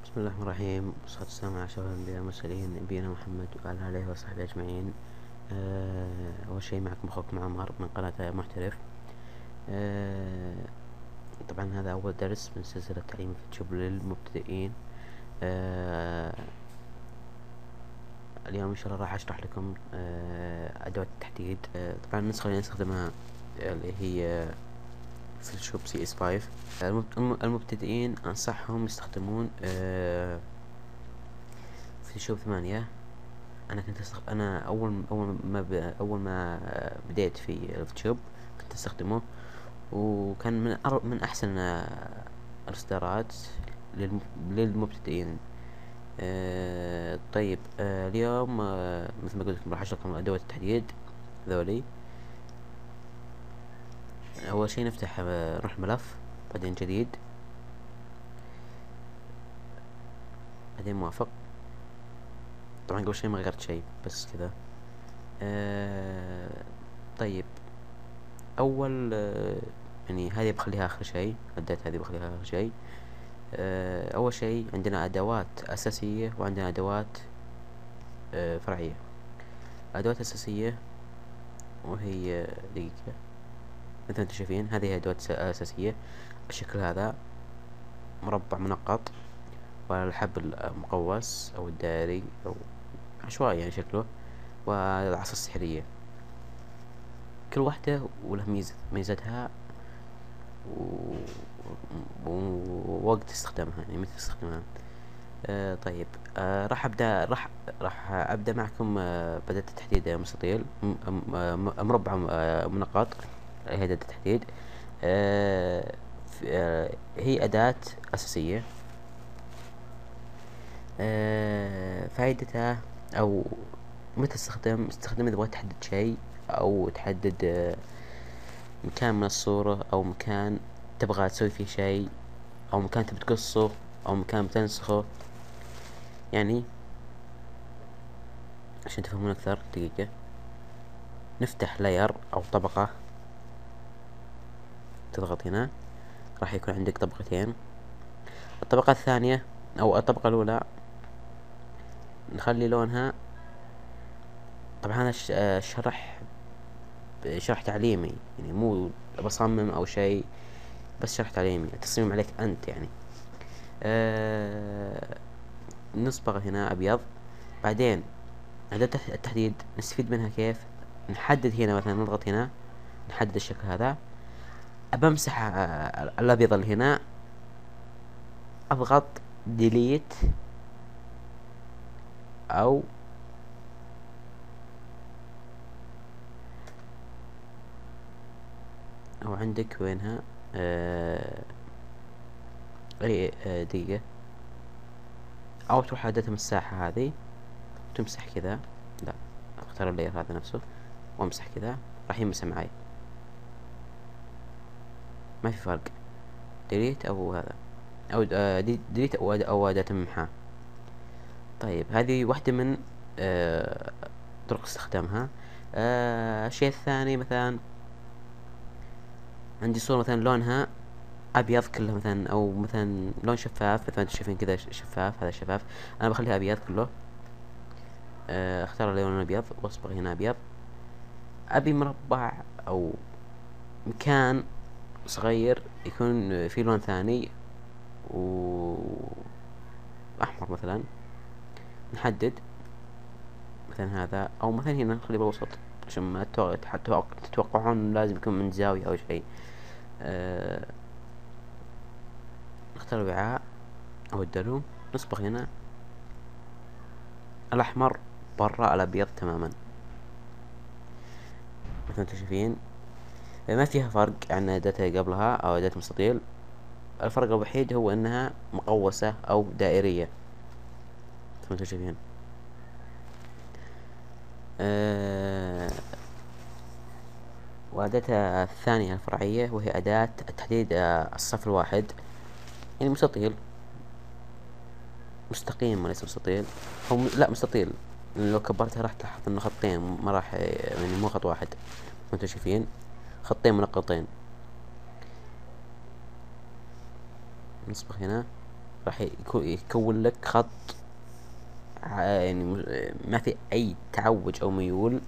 بسم الله الرحمن الرحيم، والصلاة والسلام على أشرف الأنبياء والمرسلين، نبينا محمد وعلى آله وصحبه أجمعين. أول شيء معكم أخوكم عمر من قناة محترف. طبعا هذا أول درس من سلسلة تعليم الفوتوشوب للمبتدئين. اليوم إن شاء الله راح أشرح لكم أدوات التحديد. طبعا النسخة اللي نستخدمها اللي هي فوتوشوب CS 5. المبتدئين أنصحهم يستخدمون فوتوشوب 8. أنا كنت أستخدم، أنا أول ما بديت في الفوتوشوب كنت أستخدمه، وكان من أحسن الإصدارات للمبتدئين. طيب، اليوم، مثل ما قلت لكم راح أشرح لكم أدوات التحديد ذولي. أول شيء نروح ملف، بعدين جديد، بعدين موافق. طبعا قبل شوي ما غيرت شيء، بس كذا. طيب، أول، يعني هذه بخليها آخر شيء، الأداة هذه بخليها آخر شيء. أول شيء عندنا أدوات أساسية وعندنا أدوات فرعية. أدوات أساسية وهي دقيقة، مثل ما انتم شايفين هذه هي أدوات أساسية. الشكل هذا مربع منقط، والحبل المقوس أو الدائري أو عشوائي شكله، والعصا السحرية. كل واحدة ولها ميزتها ووقت استخدامها، يعني متى تستخدمها. طيب، راح أبدأ معكم، بدأت التحديد مستطيل، مربع، منقط، هي أداة التحديد. هي أداة أساسية. فائدتها أو متى تستخدم إذا بغيت تحدد شيء، أو تحدد مكان من الصورة، أو مكان تبغى تسوي فيه شيء، أو مكان تبي تقصه، أو مكان بتنسخه. عشان تفهمون أكثر دقيقة، نفتح لاير أو طبقة، تضغط هنا راح يكون عندك طبقتين. الطبقة الثانية أو الطبقة الأولى نخلي لونها، طبعا هذا شرح تعليمي، يعني مو بصمم أو شيء، بس شرح تعليمي، التصميم عليك أنت. نصبغ هنا أبيض. بعدين أداة التحديد نستفيد منها كيف؟ نحدد هنا مثلا، نضغط هنا نحدد الشكل هذا، أبمسح، الأبيض اللي هنا، أضغط ديليت أو عندك وينها؟ دقيقة، أو تروح على أداة المساحة هذه تمسح كذا، لا اختار اللاير هذا نفسه وامسح كذا، راح يمسح معي، ما في فرق، ديليت أو هذا، أو، ديليت أو أداة الممحاة. طيب هذه واحدة من طرق استخدامها. الشيء الثاني مثلا عندي صورة مثلا لونها أبيض كله مثلا، أو مثلا لون شفاف، مثلا انتم شايفين كذا شفاف، هذا شفاف، أنا بخليها أبيض كله. أختار اللون الأبيض وأصبغ هنا أبيض. أبي مربع أو مكان صغير يكون فيه لون ثاني و أحمر مثلا، نحدد مثلا هذا، أو مثلا هنا نخليه بالوسط عشان ما تتوقعون لازم يكون من زاوية أو شيء. نختار الوعاء أو الدلو، نصبغ هنا الأحمر برا الأبيض تماما، مثل ما انتم شايفين ما فيها فرق عن أداة قبلها أو أداة مستطيل. الفرق الوحيد هو أنها مقوسة أو دائرية مثل ما انتم شايفين. وأداة الثانية الفرعية وهي أداة التحديد، الصف الواحد، يعني مستطيل مستقيم وليس مستطيل، أو لا مستطيل، لو كبرتها راح تلاحظ إنه خطين، ما راح، يعني مو خط واحد، مثل ما انتم شايفين خطين منقطين. نصبغ هنا راح يكون لك خط يعني ما في اي تعوج او ميول،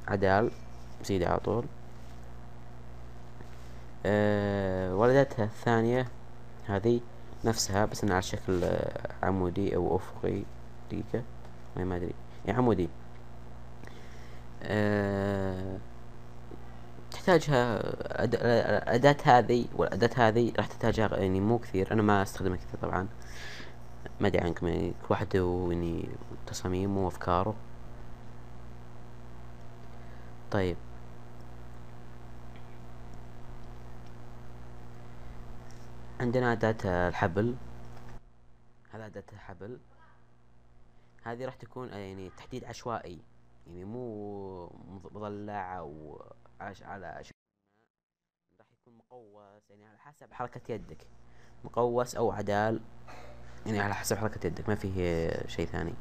عدال سيدي على طول. والأداة الثانية هذه نفسها بس انها على شكل عمودي او افقي، دقيقة ما ادري، يعني عمودي. تحتاجها الأداة هذه والأداة هذه راح تحتاجها يعني مو كثير، أنا ما أستخدمها كثير طبعا، ما أدري عنكم، يعني كل واحد يعني تصاميمه وأفكاره. طيب عندنا أداة الحبل، هذا أداة الحبل هذه راح تكون يعني تحديد عشوائي، يعني مو مضلع أو على شكل، راح يكون مقوس، يعني على حسب حركة يدك، مقوس أو عدال، يعني على حسب حركة يدك، ما فيه شيء ثاني،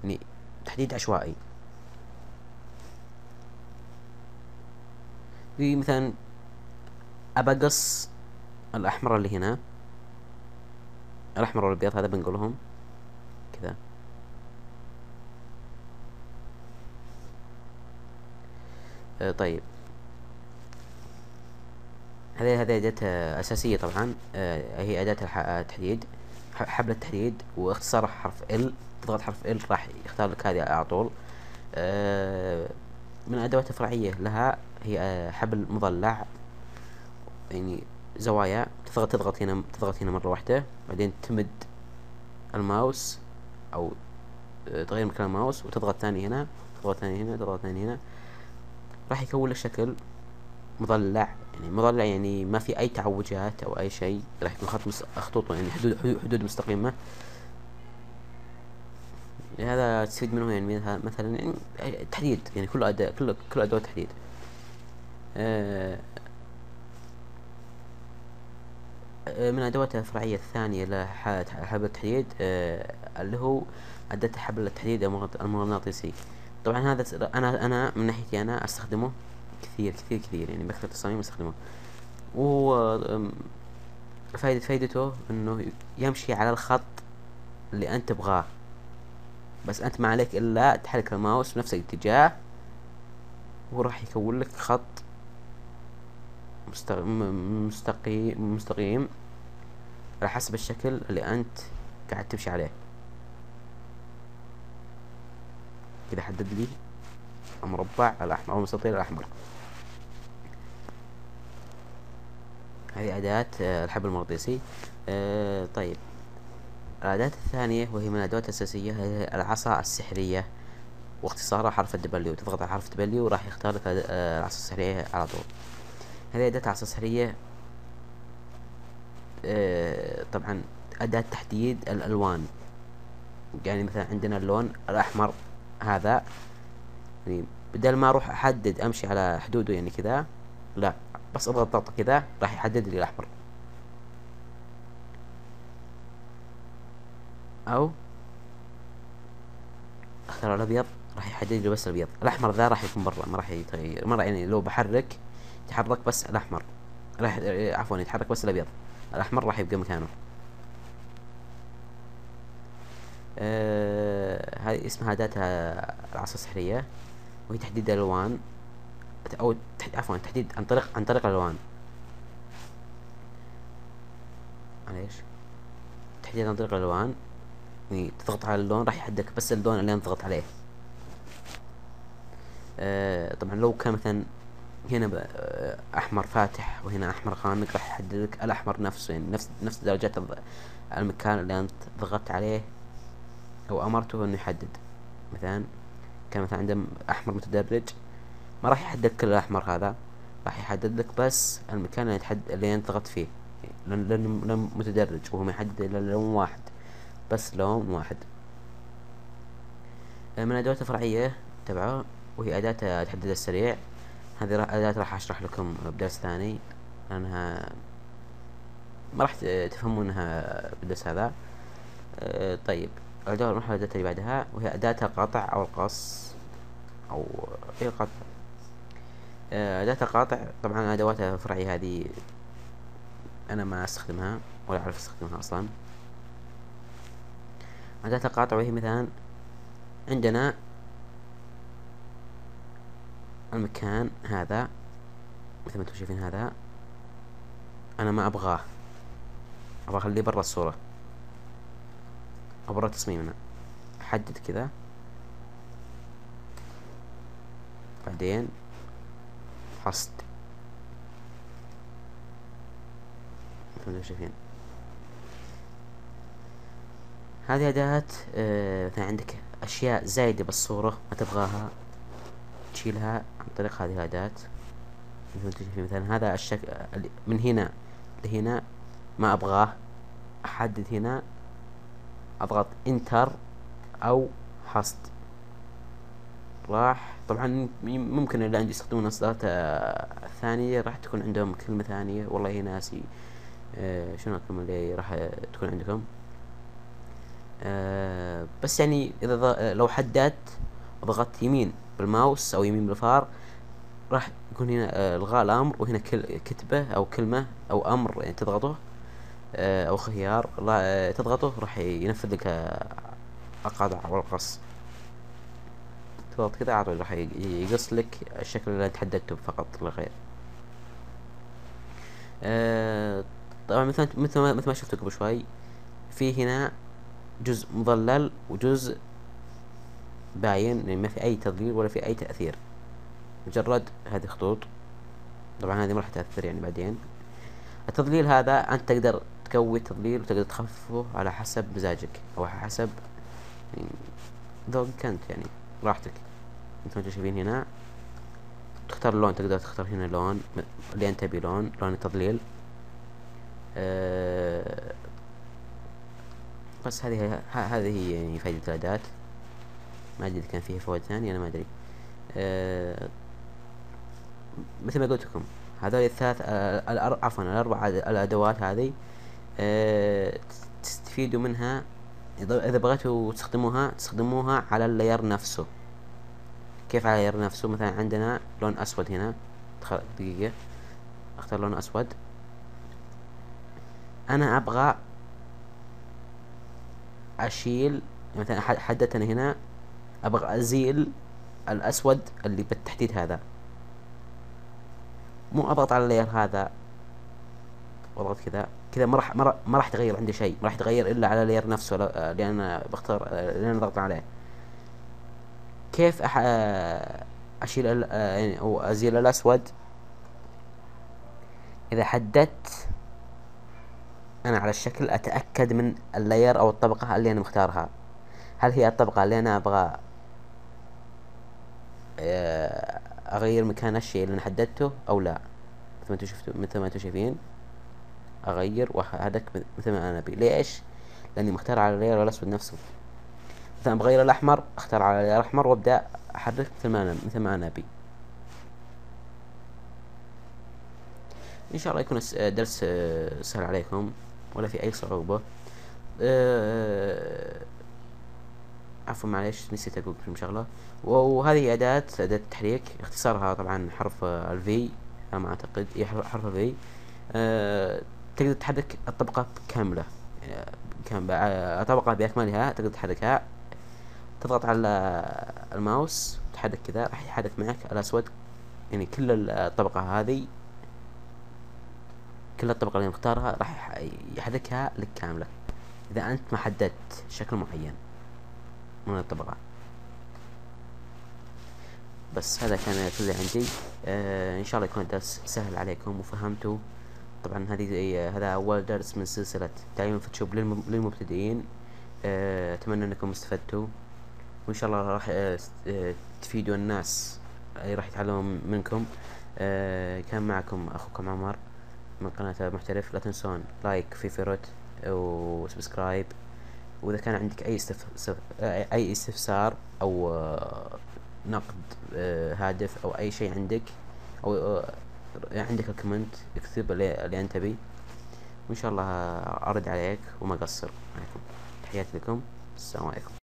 يعني تحديد عشوائي. في مثلا أبى أقص الأحمر اللي هنا، الأحمر والأبيض هذا بنقولهم كذا. طيب هذه أداة أساسية طبعا، هي أداة التحديد، حبل التحديد، واختصارها حرف L، تضغط حرف L راح يختار لك هذه على طول. من الأدوات الفرعية لها هي حبل مضلع، يعني زوايا، تضغط هنا مرة واحدة، بعدين تمد الماوس أو تغير مكان الماوس وتضغط ثاني هنا، تضغط ثاني هنا، تضغط ثاني هنا، راح يكون لك شكل مضلع، يعني مضلع يعني ما في أي تعوجات أو أي شيء، راح يكون خط خطوط يعني حدود مستقيمة. هذا تستفيد منه يعني مثلا يعني تحديد، يعني كل أداة، كل أدوات تحديد. من الأدوات الفرعية الثانية لحبل التحديد، اللي هو أداة حبل التحديد المغناطيسي. طبعا هذا أنا من ناحيتي أنا أستخدمه كثير كثير كثير، يعني بكثرة التصاميم أستخدمه. وهو فايدته إنه يمشي على الخط اللي أنت تبغاه، بس أنت ما عليك إلا تحرك الماوس بنفس الاتجاه وراح يكون لك خط مستقيم على حسب الشكل اللي أنت قاعد تمشي عليه. كذا حدد لي المربع الأحمر أو المستطيل الأحمر. هذه أداة الحبل المغناطيسي. طيب الأداة الثانية وهي من الأدوات الأساسية هي العصا السحرية، واختصارها حرف الدبليو. تضغط على حرف دبليو راح يختار لك العصا السحرية على طول. هذه أداة العصا السحرية، طبعا أداة تحديد الألوان. يعني مثلا عندنا اللون الأحمر هذا، يعني بدل ما أروح أحدد أمشي على حدوده يعني كذا، لا بس أضغط ضغطة كذا راح يحدد لي الأحمر. أو أختار الأبيض راح يحدد لي بس الأبيض. الأحمر ذا راح يكون برا، ما راح يتغير مرة، يعني لو بحرك يتحرك بس الأحمر، راح عفوا يتحرك بس الأبيض، الأحمر راح يبقى مكانه. هذه اسمها أداة العصا السحرية، وهي تحديد الألوان، أو عفوا تحديد عن طريق الألوان. معليش، تحديد عن طريق الألوان، يعني تضغط على اللون راح يحددك بس اللون اللي انت تضغط عليه. طبعا لو كان مثلا هنا أحمر فاتح وهنا أحمر غامق راح يحدد لك الأحمر نفسه، يعني نفس درجات المكان اللي انت ضغطت عليه أو أمرته إنه يحدد. مثلا كان مثلا عندهم أحمر متدرج، ما راح يحدد كل الأحمر هذا، راح يحدد لك بس المكان اللي انت ضغطت فيه، لأنه متدرج وهو ما يحدد إلا لون واحد، بس لون واحد. من الأدوات الفرعية تبعه وهي أداة التحديد السريع. هذه أداة راح أشرح لكم بدرس ثاني لأنها ما راح تفهمونها بالدرس هذا. طيب نروح للأداة اللي بعدها وهي أداة القطع أو القص أو أي قطع. أداة القطع طبعا أدواتها الفرعية هذه أنا ما أستخدمها ولا أعرف استخدمها أصلا. أداة القطع وهي مثلا عندنا المكان هذا مثل ما انتم شايفين، هذا أنا ما أبغاه، أبغى أخليه برا الصورة أو برا تصميمنا. أحدد كذا، بعدين حصد مثل ما انتم شايفين. هذه أداة، مثلا عندك أشياء زايدة بالصورة ما تبغاها تشيلها عن طريق هذه الأداة. مثل ما انتم شايفين مثلا هذا الشكل من هنا لهنا ما أبغاه، أحدد هنا، أضغط انتر أو حصد، راح. طبعا ممكن اللي عندي يستخدمون الأصدارات الثانية راح تكون عندهم كلمة ثانية، والله ناسي، شنو الكلمة اللي راح تكون عندكم، بس إذا لو حددت وضغطت يمين بالماوس أو يمين بالفار راح يكون هنا، إلغاء الأمر، وهنا كتبة أو كلمة أو أمر تضغطه، أو خيار تضغطه راح ينفذ لك، القطع والقص. تضغط كذا على طول راح يقص لك الشكل اللي انت حددته فقط لا غير. طبعا مثل ما شفتوا قبل شوي في هنا جزء مظلل وجزء باين، يعني ما في اي تظليل ولا في اي تأثير، مجرد هذه خطوط. طبعا هذه ما راح تأثر بعدين. التظليل هذا انت تقدر تقوي التظليل وتقدر تخففه على حسب مزاجك او على حسب ذوقك انت، راحتك. مثل ما انتم شايفين هنا تختار اللون، تقدر تختار هنا لون اللي انت تبي، لون التظليل. بس هذه هي فائدة الأداة. ما أدري إذا كان فيها فوائد ثانية، أنا ما أدري. مثل ما قلت لكم هذول الثلاث، عفوا، الأربع الأدوات هذه، تستفيدوا منها إذا بغيتوا تستخدموها على اللاير نفسه. كيف على اللاير نفسه؟ مثلا عندنا لون أسود هنا، دقيقة أختار لون أسود. أنا أبغى أشيل، مثلا حددت أنا هنا أبغى أزيل الأسود اللي بالتحديد هذا، مو أضغط على اللاير هذا واضغط كذا كذا، ما راح تغير عندي شيء، ما راح يتغير إلا على اللاير نفسه، لأن أنا بختار، لأن أنا ضغطت عليه. كيف أشيل أو أزيل الأسود؟ إذا حددت أنا على الشكل أتأكد من اللاير أو الطبقة اللي أنا مختارها، هل هي الطبقة اللي أنا أبغى، أغير مكان الشيء اللي أنا حددته أو لا. مثل ما انتم شفتوا، مثل ما انتم شايفين أغير وهذاك مثل ما أنا أبي. ليش؟ لأني مختار على اللاير الأسود نفسه. مثلا بغير الأحمر، أختار على اللاير الأحمر وأبدأ أحرك مثل ما أنا أبي. إن شاء الله يكون درس سهل عليكم ولا في أي صعوبة. عفوا معليش نسيت أقول لكم شغلة، وهذه أداة التحريك، اختصارها طبعا حرف الفي على ما أعتقد، هي حرف الفي. تقدر تحرك الطبقة كاملة، طبقة بأكملها تقدر تحركها. تضغط على الماوس وتحرك كذا، راح يحرك معك الأسود، يعني كل الطبقة هذه، كل الطبقة اللي مختارها راح يحركها لك كاملة إذا أنت ما حددت شكل معين من الطبقة. بس هذا كان كل اللي عندي. إن شاء الله يكون الدرس سهل عليكم وفهمتوا. طبعا هذا أول درس من سلسلة تعليم الفوتوشوب للمبتدئين. أتمنى أنكم استفدتوا، وإن شاء الله راح تفيدوا الناس اللي راح يتعلموا منكم. كان معكم أخوكم عمر من قناة محترف. لا تنسون like favorite و subscribe، وإذا كان عندك أي استفسار أو، نقد، هادف أو أي شيء عندك، أو، عندك ال comment اكتب اللي أنت تبيه، وإن شاء الله أرد عليك وما أقصر معكم. تحياتي لكم، السلام عليكم.